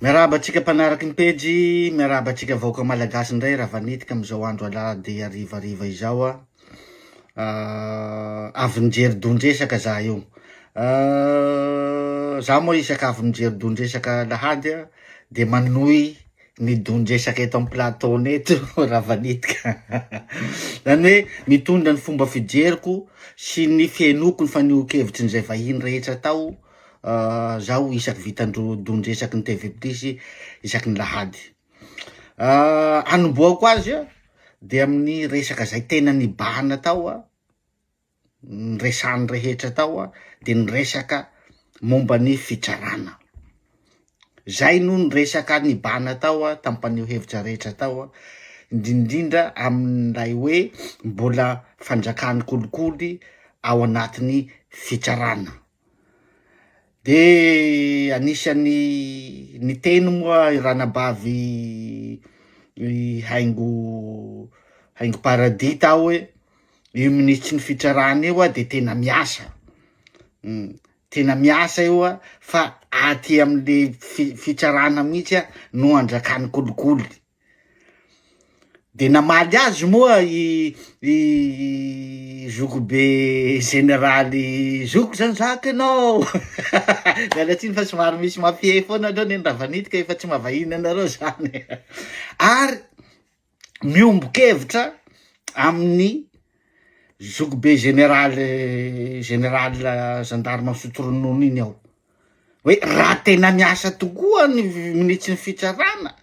Miarahaba antsika mpanaraky ny pejy, miarahaba antsika vahoaka malagasy indray raha vanitika amin'izao andro alahady harivariva izao a. Avy nijery don-dresaka za io. Za moa isaka avy mijery don-dresaka alahady a, de manohy ny don-dresaka eto amin'ny plateau-nay eto raha vanitika. Zany hoe mitondra ny fomba fijeriko sy ny fihainoako ny fanehoan-kevitrin'izay vahiny rehetra tao zaho isaky vitan-dro don-dresaky ny TV Plus isaky ny lahady. Hanombohako azy a, de amin'ny resaka zay tena nibahana tao a, ny resahan'ny rehetra tao a, de ny resaka momba ny fitsarana. Zay no ny resaka nibahana tao a, tamin'ny mpaneho hevitra rehetra tao a, indrindrindra amin'ilay hoe mbola fanjakan'ny kolikoly ao anatin'ny fitsarana. De anisan'ny niteny moa i ranabavy i Haingo Haingo Paradis tao hoe io minisitry ny fitsarana io a de tena miasa, tena miasa io a fa aty amle fi- fitsarana mihitsy a no anjakan'ny kolikoly. De namaly azy moa i i zokibe jeneraly zoky zany zaka enao miala tsiny fa somary misy mampiehy foana aloha neny Ravanitika efa tsy mahavahiny anareo zany ary miombon-kevitra amin'ny zokibe jeneraly général gendarme misotro ronono iny aho hoe raha tena miasa tokoa ny minisitry ny fitsarana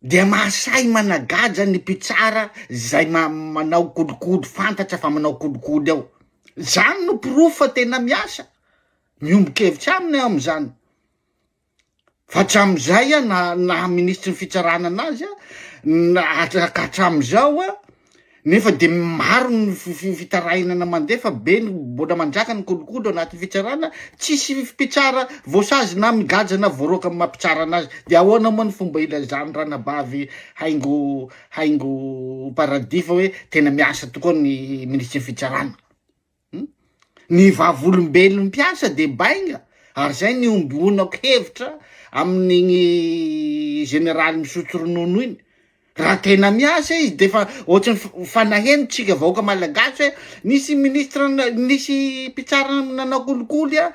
dia mahasahy managaja ny mpitsara zay ma- manao kolikoly, fantatra fa manao kolikoly ao, zany no porofo fa tena miasa, miombon-kevitra aminy aho am'zany, fa hatram'izay aho na naha minisitry ny fitsarana anazy aho, na hatra- ka hatram'izao aho Nefa de maro ny fitarainana mandeha fa be ny mbola manjaka ny kolikoly ao anatin'ny fitsarana, tsisy mpitsara voasazy na migadra na voaroaka amin'ny maha mpitsara anazy, de ahoana moa ny fomba ilazan'ny ranabavy Haingo Haingo Paradis fa hoe tena miasa tokoa ny minisitry ny fitsarana? Hum. Ny vavolombelon'ny mpiasa de bainga ary zay ny iombonako hevitra amin'igny jeneraly misotro ronono iny, raha tena miasa izy de efa ohatran'ny fa naheno tsika vahoaka malagasy hoe nisy ministre nisy mpitsara nanao kolikoly a,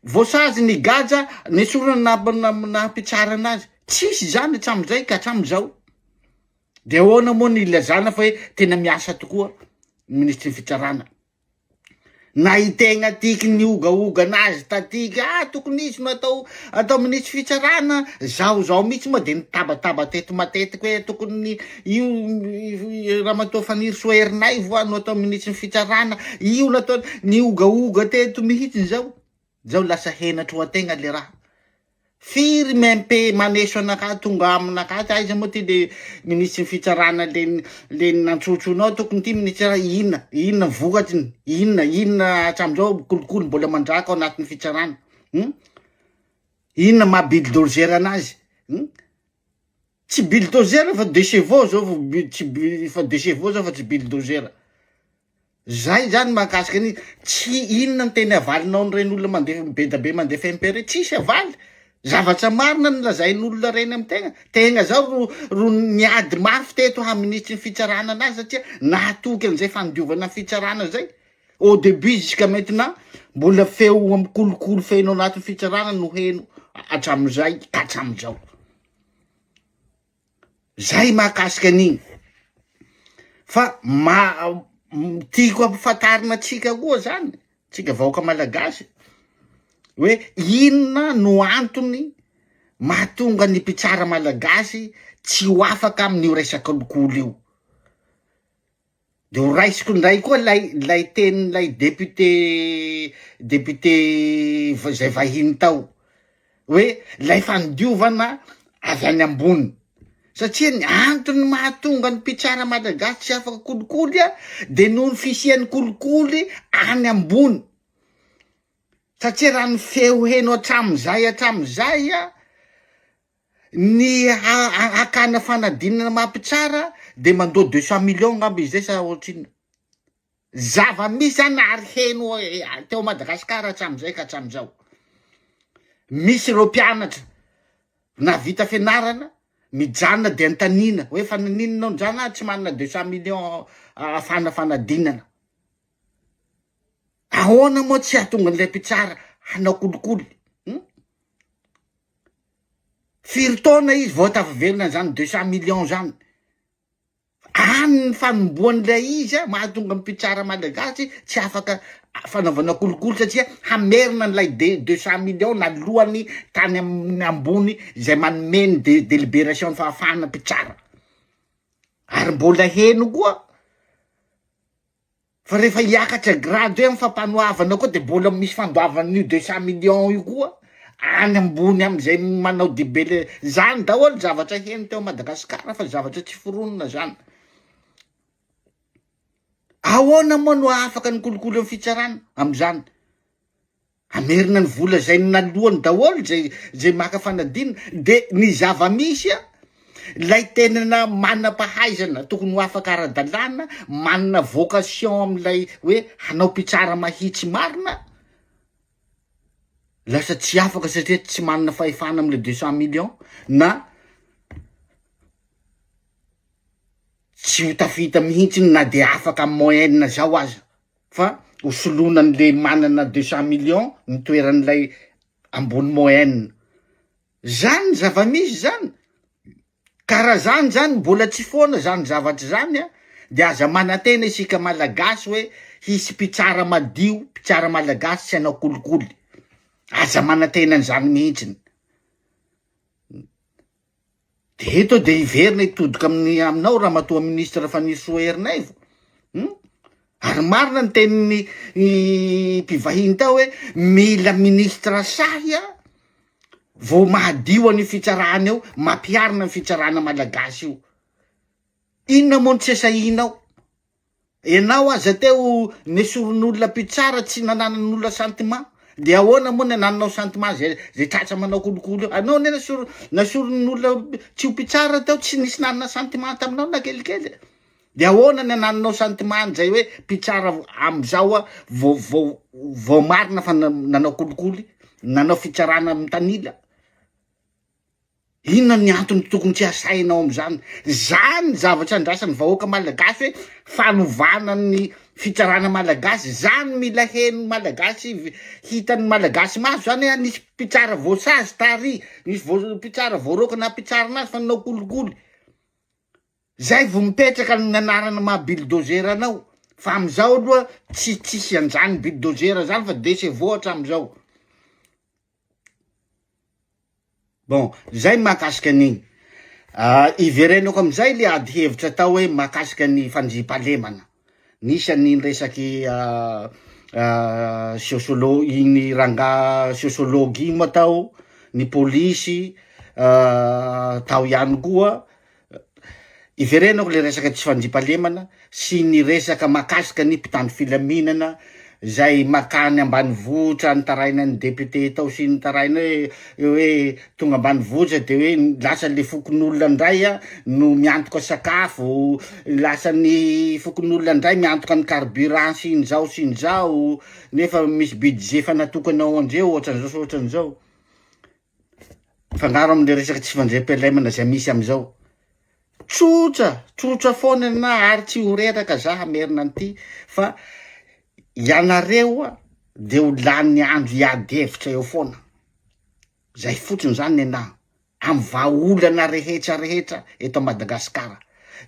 voasazy nigadra nesorina naha naha mpitsara anazy, tsisy zany hatramizay ka hatramizao. De ahoana moa ny ilazana fa hoe tena miasa tokoa ny minisitry ny fitsarana? Na i tegna tiky niogaoga anazy taty ah tokony izy no atao atao minisitry fitsarana, zaho zao mihitsy moa de nitabataba teto matetiky hoe tokony io ramatoa Fanirisoa Ernaivo ah no atao minisitry ny fitsarana, io no atao, niogaoga teto mihitsy zao. Zao lasa henatry ho ategna le raha. Firy MP maneso anakahy tonga aminakahy ty aiza moa ty le minisitry ny fitsarana le le nantsotsonao tokony ty minisitra inona inona vokatriny inona inona hatramizao kolikoly mbola manjaka ao anatin'ny fitsarana hum inona maha bulldozer anazy hum tsy bulldozer fa deux chevaux zao fa tsy fa deux chevaux zao fa tsy bulldozer Zay zany mahakasika an'iny, tsy inona ny teny avalinao an'ireny olona mandefa be da be mandefa MP reny, tsisy avaly, zavatra marina no lazain'olona reny amin'ny tegna, tegna zao ro ro niady mafy teto haha minisitry ny fitsarana anazy satria nahatoky an'izay fandiovana fitsarana zay, au debut jusqu'à maintenant mbola feo amy kolikoly feno anatin'ny fitsarana no heno hatramizay ka hatramizao. Zay mahakasika an'igny fa ma- tiako ampifantarina antsika koa zany, tsika vahoaka malagasy hoe inona no antony mahatonga ny mpitsara malagasy tsy ho afaka amin'io resaka kolikoly io. De ho raisiko indray koa lay lay tenin'ilay député député zay vahiny tao hoe lay fandiovana avy any ambony satria ny antony mahatonga ny mpitsara malagasy tsy afaka kolikoly a de noho ny fisian'ny kolikoly any ambony satria raha ny feo heno hatram'izay hatram'izay a Ny hakana fanadinana maha mpitsara de mandoa deux cent millions ngamba izy zay sa ohatrinona? Zava-misy zany ary heno teo Madagascar hatramizay ka hatramizao. Misy ireo mpianatra nahavita fianarana mijanona de anontaniana hoe fa naninona anao nijanona, ah tsy manana 200 millions ahafahana fanadinana. Ahoana moa tsy hahatonga an'ilay mpitsara hanao kolikoly? Hum? Firy taona izy vao tafaverina an'izany 200 millions zany? Any ny fanombohan'ilay izy a, mahatonga ny mpitsara malagasy tsy afaka fanaovana kolikoly satria hamerina an'ilay de 200 millions nalohany tany amin'ny ambony izay manome ny de délibération ny fahafahana mpitsara. Ary mbola heno koa fa rehefa hiakatra grade hoe amin'ny fampanoavana koa de mbola misy fandoavana an'io 200 millions io koa any ambony am'izay manao dibele zany daholo zavatra heno teo Madagasikara fa zavatra tsy foronina zany. Ahoana moa no ahafaka ny kolikoly amin'ny fitsarana am'izany? Hamerina ny vola zay nalohany daholo zay zay maka fanadinana de ny zava-misy a lay tenana manam-pahaizana tokony ho afaka ara-dalàna manana vocation am'ilay hoe hanao mpitsara mahitsy marina lasa tsy afaka satria tsy manana fahefana am'le 200 millions na tsy ho tafita mihitsy na de afaka amy moyenne zao aza fa ho soloana an'le manana 200 millions ny toeran'ilay ambony moyenne. Zany ny zava-misy zany, ka raha zany zany mbola tsy foana zany zavatry zany a, de aza manantena isika malagasy hoe hisy mpitsara madio, mpitsara malagasy tsy hanao kolikoly, aza manantena an'izany mihitsiny. De eto de hiverina hitodika amin'ny aminao ramatoa ministre Fanirisoa Ernaivo, hum, ary marina ny tenin'ny mpivahiny tao hoe mila ministre sahy a vao mahadio an'io fitsarana io, mampiharina ny fitsarana malagasy io. Inona moa no tsy asahinao? Enao aza teo nesorin'olona mpitsara tsy nananan'olona sentiment de ahoana moa ny anananao sentiment zay zay tratra manao kolikoly eo? Anao anie nasor- nasorin'olona tsy ho mpitsara teo tsy nisy nanana sentiment taminao na kelikely de ahoana ny anananao sentiment zay hoe mpitsara amizao a vao vao vao marina fa nanao kolikoly nanao fitsarana mitanila? Inona ny antony tokony tsy hasainao amizany? Zany zavatra andrasan'ny vahoaka malagasy hoe fanovana ny fitsarana malagasy, zany mila heno malagasy, hitan'ny malagasy maso zany hoe nisy mpitsara voasazy tary, nisy vo- mpitsara voaroaka na mpitsarana azy fa nanao kolikoly, zay vao mipetraka ny anarana maha bulldozer anao, fa amizao aloha tsy tsisy an'izany bulldozer zany fa deux chevaux hatramizao. Bon, zay ny mahakasika an'igny. Iverenako amizay le ady hevitra atao hoe mahakasika ny fandriampahalemana. Nisy an'iny resaky sociolo- iny rangaha sociologue iny moa tao, ny polisy tao ihany koa. Iverenako le resaka tsy fandriampahalemana sy ny resaka mahakasika ny mpitandro filaminana zay makany ambanivohitra nitarainan'ny député tao sy nitaraina hoe hoe tonga ambanivohitra de hoe lasa le fokonolona ndray a no miantoka sakafo, lasa ny fokonolona ndray miantoka ny carburant sy ny zao sy ny zao nefa misy budget efa natokana ho andreo ohatran'izao sy ohatran'izao. Mifangaro amle resaka tsy fandriampahalemana zay misy amizao. Tsotra, tsotra foana na ary tsy ho reraka za hamerina an'ity fa ianareo a de ho lany andro hiady hevitra eo foana, zay fotsiny zany nenaha amy vahaolana rehetra rehetra eto Madagasikara.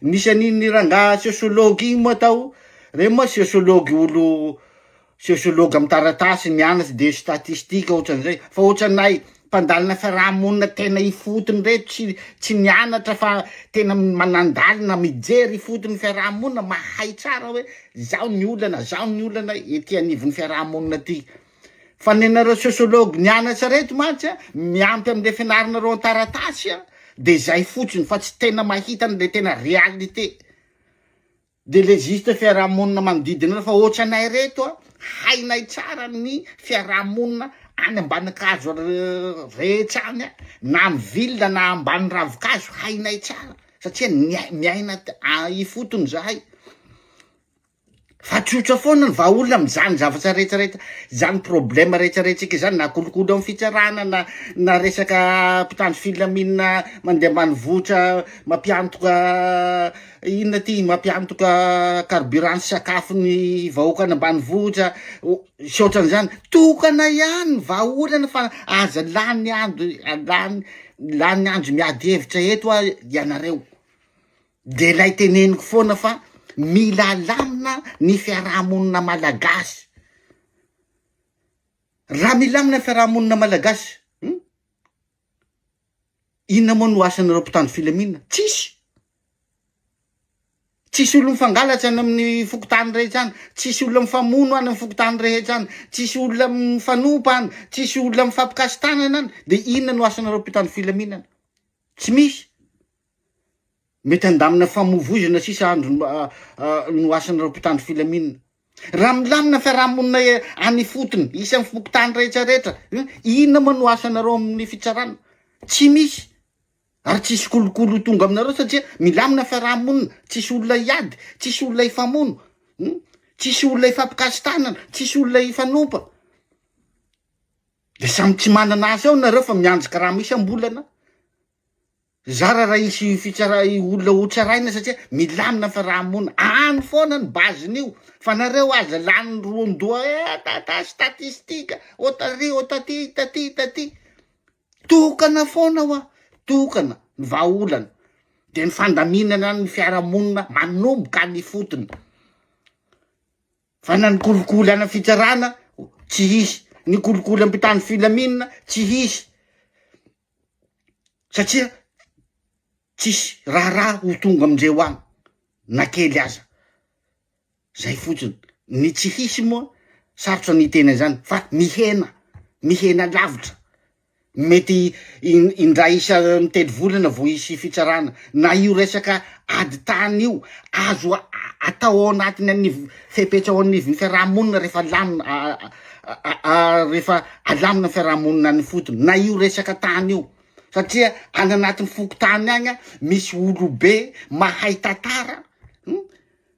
Nisy an'iny rangaha sociologue iny moa tao, reny moa sociologue olo Sociologue amin'ny taratasy mianatra de statistique ohatran'izay fa ohatranay mpandalina fiarahamonina tena ifotony reto tsy tsy nianatra fa tena manandalina mijery ifotony fiarahamonina mahay tsara hoe zao ny olana zao ny olana ety anivon'ny fiarahamonina aty fa nenareo sociologue nianatra reto mantsy a miampy am'le fianaranareo an-taratasy a de zay fotsiny fa tsy tena mahita an'le tena réalité. De le juste fiarahamonina manodidina anao fa ohatranay reto a hainay tsara ny fiarahamonina any ambanin-kazo rehetra any a, na amy ville na ambany ravin-kazo hainay tsara satria miai- miaina ifotony zahay. Fa tsotra foana ny vahaolana amin'izany zavatra rehetra rehetra izany problème rehetra rehetra izany na kolikoly amin'ny fitsarana na na resaka mpitandro filaminana mandeha ambanivohitra mampiantoka inona ty mampiantoka carburant sy sakafo ny vahoaka any ambanivohitra sy ohatran'izany, tokana ihany ny vahaolana fa aza lany andro lany lany andro miady hevitra eto hoa ianareo. De lay teneniko foana fa mila alamina ny fiarahamonina malagasy, raha milamina ny fiarahamonina malagasy hum, inona moa no asan'ireo mpitandro filaminana? Tsisy, tsisy olo mifangalatra any amin'ny fokontany rehetra any, tsisy olona mifamono any amin'ny fokontany rehetra any, tsisy olona mifanompa any, tsisy olona mifampikasi-tanana any, de inona no asan'ireo mpitandro filaminana? Tsy misy. Mety handamina famoivoizana sisa andro no asan'ireo mpitandro filaminana. Raha milamina ny fiarahamonina any ifotony, isan'ny fokontany rehetra rehetra, inona moa no asanareo amin'ny fitsarana? Tsy misy. Ary tsisy kolikoly ho tonga aminareo satria milamina ny fiarahamonina, tsisy olona hiady, tsisy olona hifamono, tsisy olona hifampikasi-tanana, tsisy olona hifanompa. De samy tsy manana asa eo nareo fa miandry karama isam-bolana. Zara raha hisy fitsara olona ho tsaraina satria milamina ny fiarahamonina, any foana ny base-n'io fa nareo aza lany roan-doha eh tata statistique otary otaty taty taty, tokana foana hoa, tokana ny vahaolana de ny fandaminana ny fiarahamonina manomboka any ifotony fa na ny kolikoly any fitsarana tsy hisy, ny kolikoly am-pitandro filaminana tsy hisy. satria tsisy raharaha ho tonga amindreo agny na kely aza, zay fotsiny, ny tsy hisy moa sarotra ny hiteny an'izany fa mihena, mihena lavitra, mety indray isan telo volana vao hisy fitsarana, na io resaka ady tany io azo atao ao anatin'ny anivo fepetra ao anivon'ny fiarahamonina rehefa lamina rehefa alamina ny fiarahamonina any ifotony na io resaka tany io satria any anatin'ny fokontany agny a misy olobe mahay tantara hum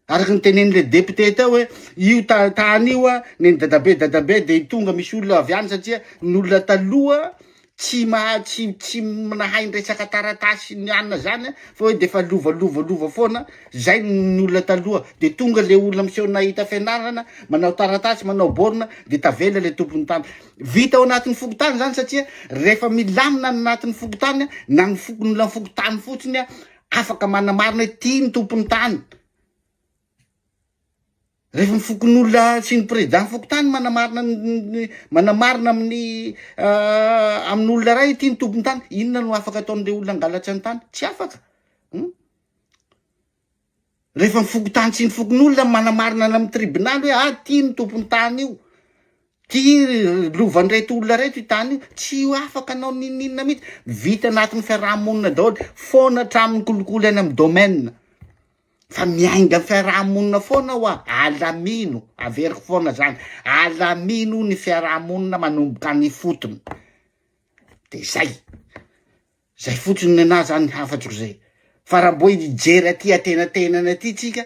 araka ny tenenin'le député teo hoe io ta- tany io a nen'i dadabe dadabe de tonga misy olona avy any satria ny olona taloha tsy maha tsy tsy nahay ny resaka taratasy ny anona zany fa hoe de efa lova lova lova foana zay ny olona taloha de tonga le olona miseho nahita fianarana manao taratasy manao borne de tavela le tompon'ny tany vita ao anatin'ny fokontany zany satria rehefa milamina ny anatin'ny fokontany na ny fokonolona fokontany fotsiny afaka manamarina hoe ty ny tompon'ny tany. Rehefa ny fokonolona sy ny président fokontany manamarina ny manamarina amin'ny amin'olona iray ity ny tompony tany, inona no afaka ataon'le olona hangalatra ny tany? Tsy afaka. Hum. Rehefa ny fokontany sy ny fokonolona manamarina any amin'ny tribonaly hoe ah ty ny tompony tany io, ty lovan'ireto olona reto io tany io, tsy ho afaka hanao n'inon'inona mihitsy. Vita anatin'ny fiarahamonina daholo, foana hatramin'ny kolikoly any amin'ny domaine. Fa miainga am fiarahamonina foana hoa, alamino, averiko foana zany, alamino ny fiarahamonina manomboka any ifotony, de zay, zay fotsiny nenah zany ny hafatriko zay, fa raha mbo hijery aty antenatenany aty tsika,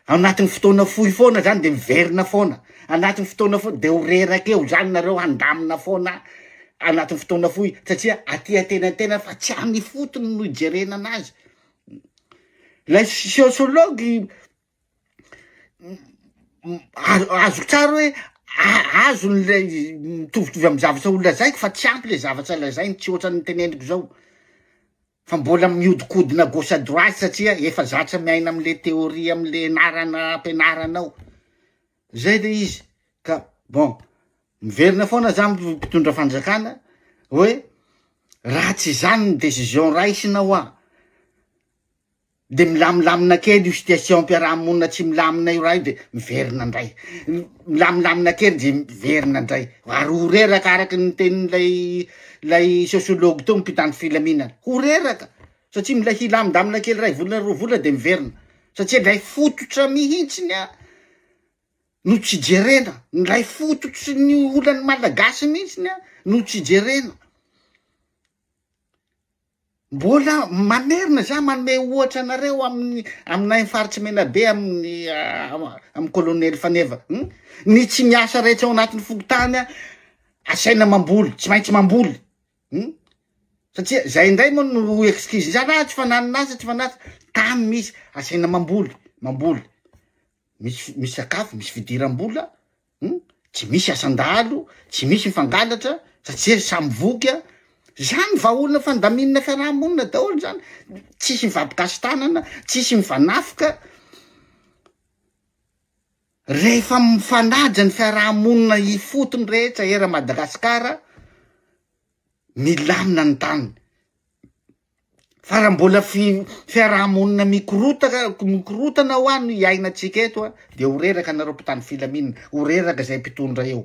ao anatin'ny fotoana fohy foana zany de miverina foana, anatin'ny fotoana fohy de ho reraka eo zany nareo handamina foana anatin'ny fotoana fohy satria aty antenatenany fa tsy any ifotony no ijerena anazy. Ilay sociologue azoko tsara hoe azony lay mitovitovy amy zavatra ho lazaiko fa tsy ampy le zavatra lazainy, tsy ohatran'ny teneniko zao, fa mbola miodikodina gauche à droite satria efa zatra miaina amle théorie amle anarana ampianarana ao, zay le izy ka bon miverina foana za mpitondra fanjakana hoe raha tsy zany ny décision raisina hoa de milamilamina kely io situation mpiarahamonina tsy milamina io raha io de miverina ndray, milamilamina kely de miverina ndray, ary ho reraka araky ny tenin'ilay lay sociologue teo mpitandro filaminana, ho reraka satria mila hilamindamina kely ray volana roa volana de miverina satria lay fototra mihintsiny a no tsy jerena, ny lay fototry ny olan'ny malagasy mihintsiny a no tsy jerena. Mbola mamerina za manome ohatra anareo amin'ny aminay faritsy Menabe, amin'ny amy colonel Faneva, Ny tsy miasa rehetra ao anatin'ny fokontany a, asaina mamboly, tsy maintsy mamboly, Satria zay indray moa no excuse zany: ah, tsy fananana asa, tsy fanasa tany misy, asaina mamboly, mamboly, misy sakafo, misy fidiram-bola, Tsy misy asan-dahalo, tsy misy mifangalatra satria samy voky a. Zany vahaolana fandaminana fiarahamonina daholo zany, tsisy mifampikasy tanana, tsisy mifanafoka. Rehefa mifanaja ny fiarahamonina ifotony rehetra era Madagasikara, milamina ny tany. Fa raha mbola fiarahamonina mikorotaka, mikorotana ho any iainantsika eto a, de ho reraka anareo mpitandro filaminana, ho reraka zay mpitondra eo.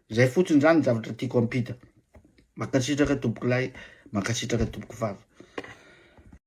Zay fotsiny zany ny zavatra tiako ampita. Mankasitraka tompoko lahy, mankasitraka tompoko vavy.